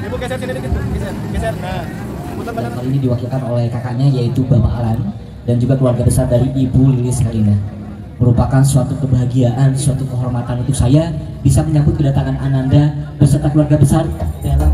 Ibu geser sini dikit, geser, geser. Nah, putar Dan kali ini diwakilkan oleh kakaknya yaitu Bapak Alan dan juga keluarga besar dari Ibu Lilis Herlina. Merupakan suatu kebahagiaan, suatu kehormatan untuk saya bisa menyambut kedatangan Ananda beserta keluarga besar dalam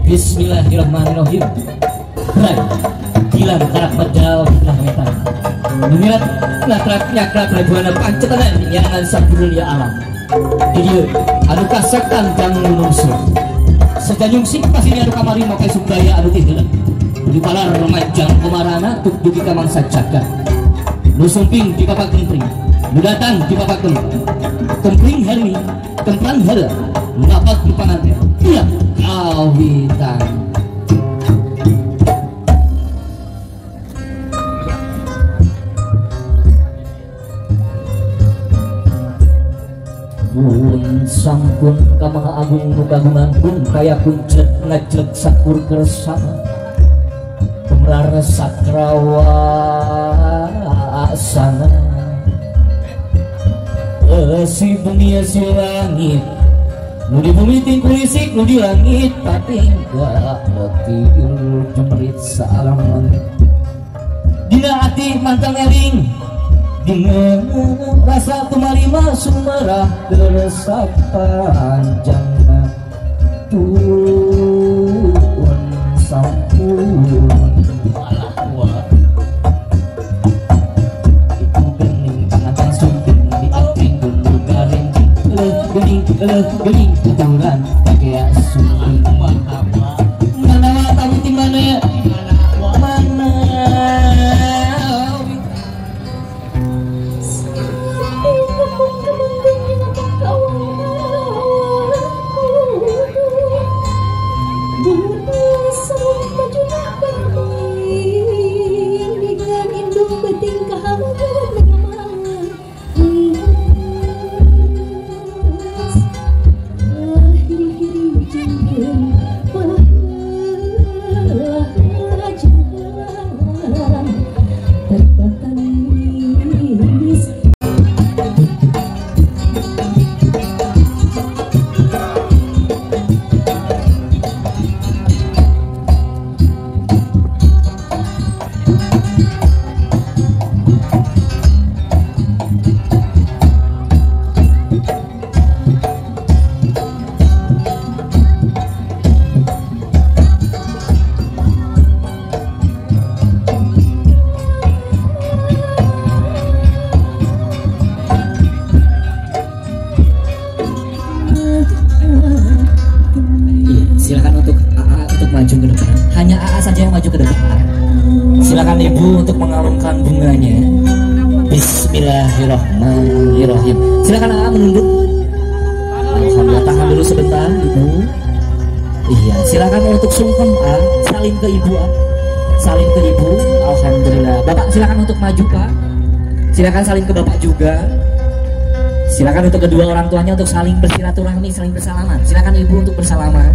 Bismillahirrahmanirrahim. Rai, Gilang tarak medal fitrah wetan. Numirat nakrak nyakrak raguana pancetanan nyangan saburulia alam. Di dieu anu kasaktan kang nunungsur. Sejanyung sing pasini anu kamari make subaya anu ti heula. Di palar majang komarana tuk dugi ka mangsa jagat. Nu sumping di papak kempring, nu datang di papak kempring. Kempring herni, kemplang heula, napak di panganten. Iya, kawitan. Kun sangkun ka Maha Agung nu kagungan kun kaya kuncet ngajleg sakur kersana kemlar sakrawa asana si bumi si langit nu di bumi tingkulisik nu di langit patingga letir jemrit saalam langit dina ati mantang eling dina rasa tumalima sumarah keresap panjangna tun sampun malah wah itu gening tangan sumping di ating gunung garing gening gening tuturan pakai sumping mana tahu di mana mana. Silakan untuk AA untuk maju ke depan. Hanya AA saja yang maju ke depan. Silakan Ibu untuk mengalungkan bunganya. Bismillahirrahmanirrahim. Silakan AA menunduk. Alhamdulillah, tahan dulu sebentar Ibu. Iya, silakan untuk sungkem A, salim ke Ibu A. Salim ke Ibu. Alhamdulillah. Bapak silakan untuk maju Pak. Silakan salim ke Bapak juga. Silakan untuk kedua orang tuanya untuk saling bersilaturahmi, saling bersalaman. Silakan Ibu untuk bersalaman.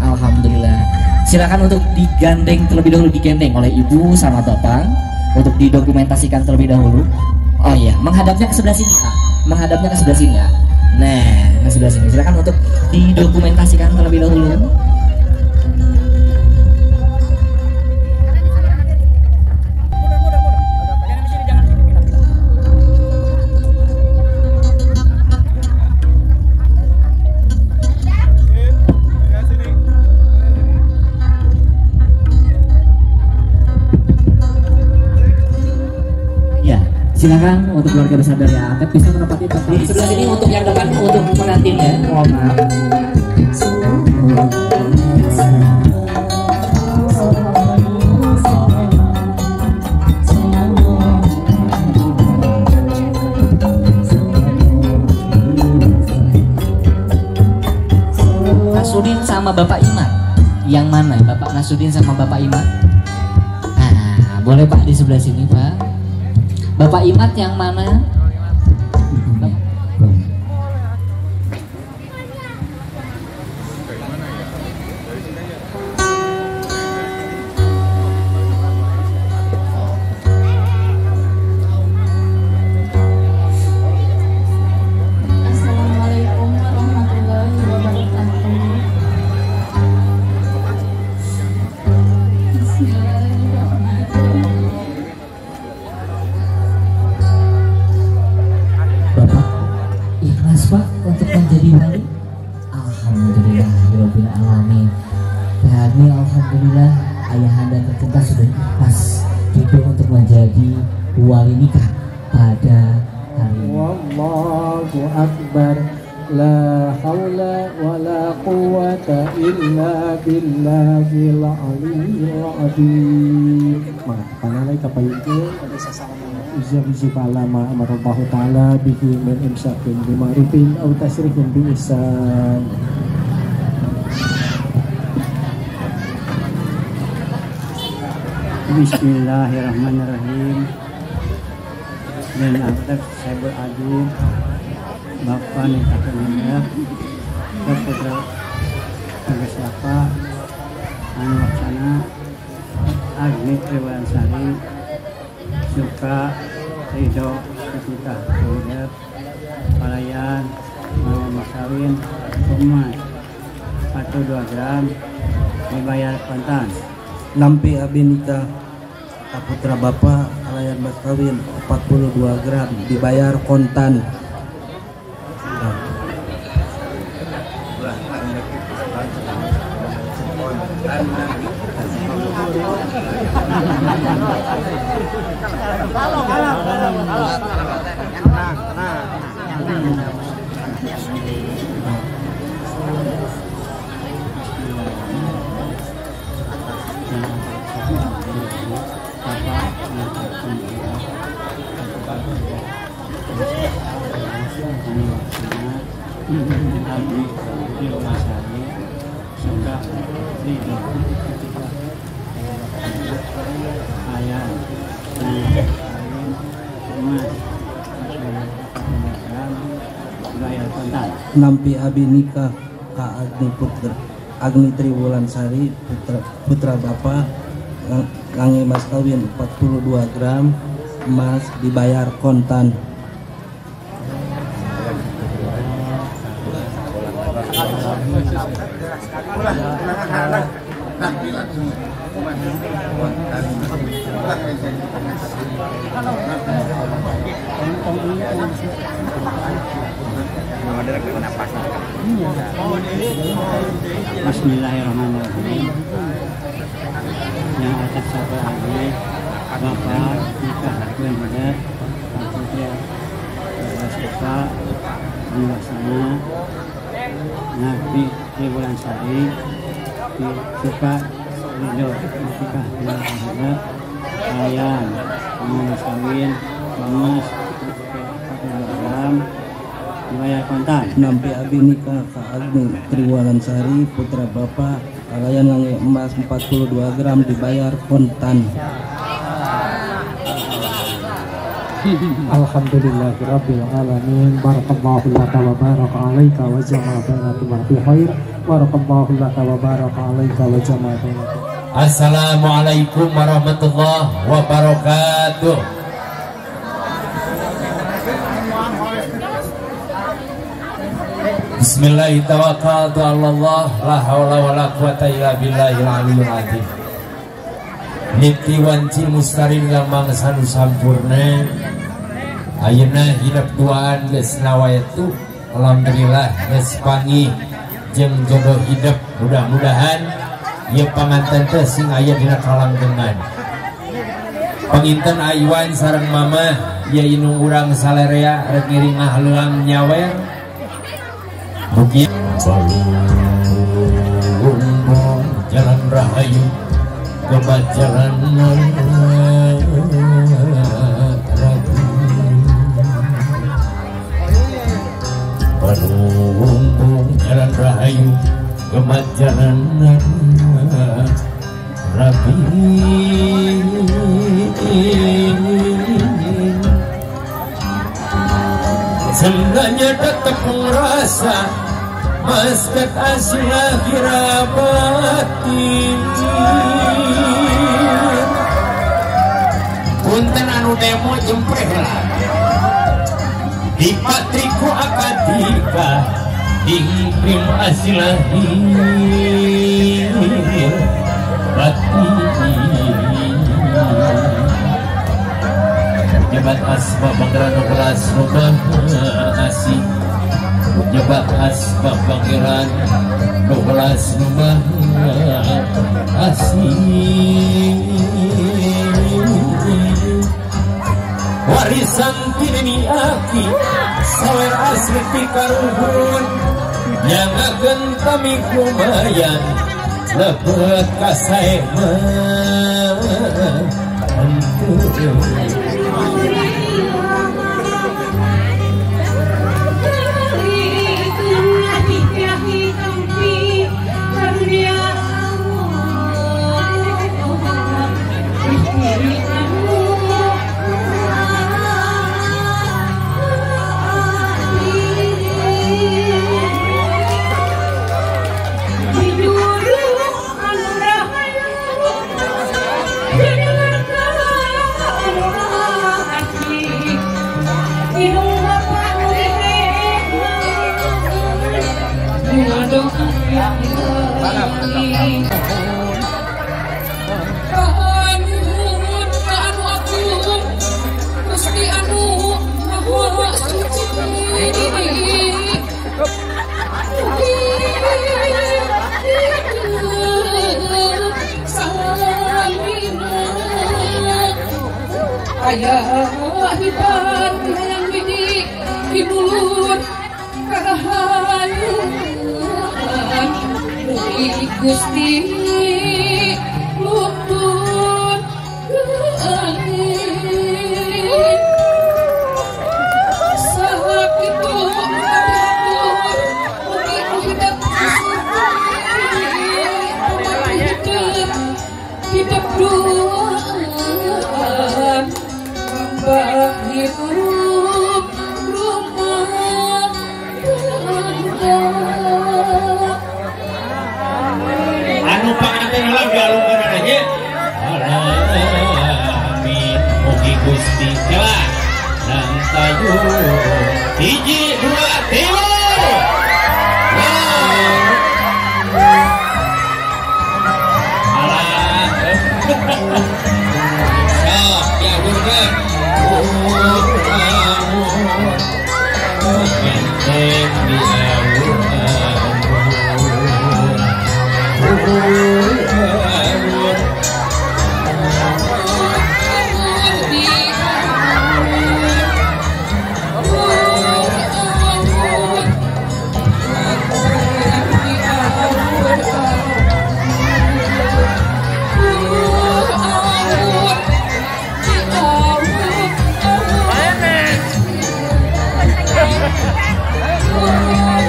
Alhamdulillah. Silakan untuk digandeng terlebih dahulu, digandeng oleh Ibu sama Bapak untuk didokumentasikan terlebih dahulu. Oh iya, menghadapnya ke sebelah sini, Pak. Menghadapnya ke sebelah sini ya. Nah, ke sebelah sini. Silakan untuk didokumentasikan terlebih dahulu. Silakan untuk keluarga besar dari Atep bisa menempati tempat di sebelah sini untuk yang depan untuk pengantin ya. Mohon maaf. Nasudin sama Bapak Iman. Yang mana Bapak Nasudin sama Bapak Iman? Nah, boleh Pak di sebelah sini Pak. Bapak Imat yang mana? ikhlas Pak untuk menjadi wali? Alhamdulillahirabbil alamin. Teh Agni, alhamdulillah ayahanda tercinta sudah ikhlas gitu untuk menjadi wali nikah pada hari ini. Wallahu akbar, la haula wala quwata illa billahil aliyyil azim. Mga panalay kapayungkin ada sasama uzabizuka alama amarallahu ta'ala bihi min imsakin bima'rufin aw tasrihim bi ihsan. Bismillahirrahmanirrahim. Dan atas Saibul Adu Bapak Nikah Putra Agus Bapak Anu Laksana Agni Triwulansari Suka Ridho Ketika Hidup Palayan Mas kawin emas 42 gram dibayar kontan. Nampi abi nikah putra bapak alayan mas kawin 42 gram dibayar kontan. Nampi abi nikah ka Agni Putra Agni Triwulansari putra bapak kangge mas kawin 42 gram emas dibayar kontan. Bismillahirrahmanirrahim. Yang atas satu Agni bapak nikah dengan benar putra Bapak Laksana Nabi Triwulansari Suka Ridho Nikah dengan benar Ayan mas kawin emas 42 gram dibayar kontan. Nampi abi nikah ka Agni Triwulansari putra bapak kalayan ngangge emas 42 gram dibayar kontan. Alhamdulillahirabbil alamin. Barakallahu laka wa baraka alaika wa jama'a bainakuma fi khair. Barakallahu laka wa baraka alaika wa jama'a bainakum. Assalamualaikum warahmatullahi wabarakatuh. Bismillahirrahmanirrahim. La haula wala quwata illa billahil aliyil azim. Niti wanci mustarin gampang sanu sampurna. Ayeuna hidup duaan geus nawaitu. Alhamdulillah geus panggih jeung jodoh hidup. Mudah-mudahan ieu panganten teh sing aya dina kalanggengan. Panginten Aywan sareng mama ieu inung urang salerea rek ngiring ngahleuang nyawer. Mugi balung jalan rahayu gebat jalan ragu balung jalan rahayu gebat jalan rabi. Sebenarnya tetap merasa masket asli batin. Punten anu demo jempreh lah. Di patriku akadika dingkrim asilahir batin. Jebat asma banggrano kelas rumah asih Nyebat asma pangeran nu welas nu maha asih. Warisan ti nini aki sawer asli ti karuhun yang akan tami kumayan lebet kasae mah. Ayah hibar hayang bidi kinulur karahayuan mugi Gusti lutut keangin sakitu atur mugi hidup hidup hidup duaan hidup rumah tangga. Anu panganten heula dialungkeun nya. Amin mugi Gusti kela nang tayu 1 2 3. Alah. Sok diagurkeun. Menteng di Oh.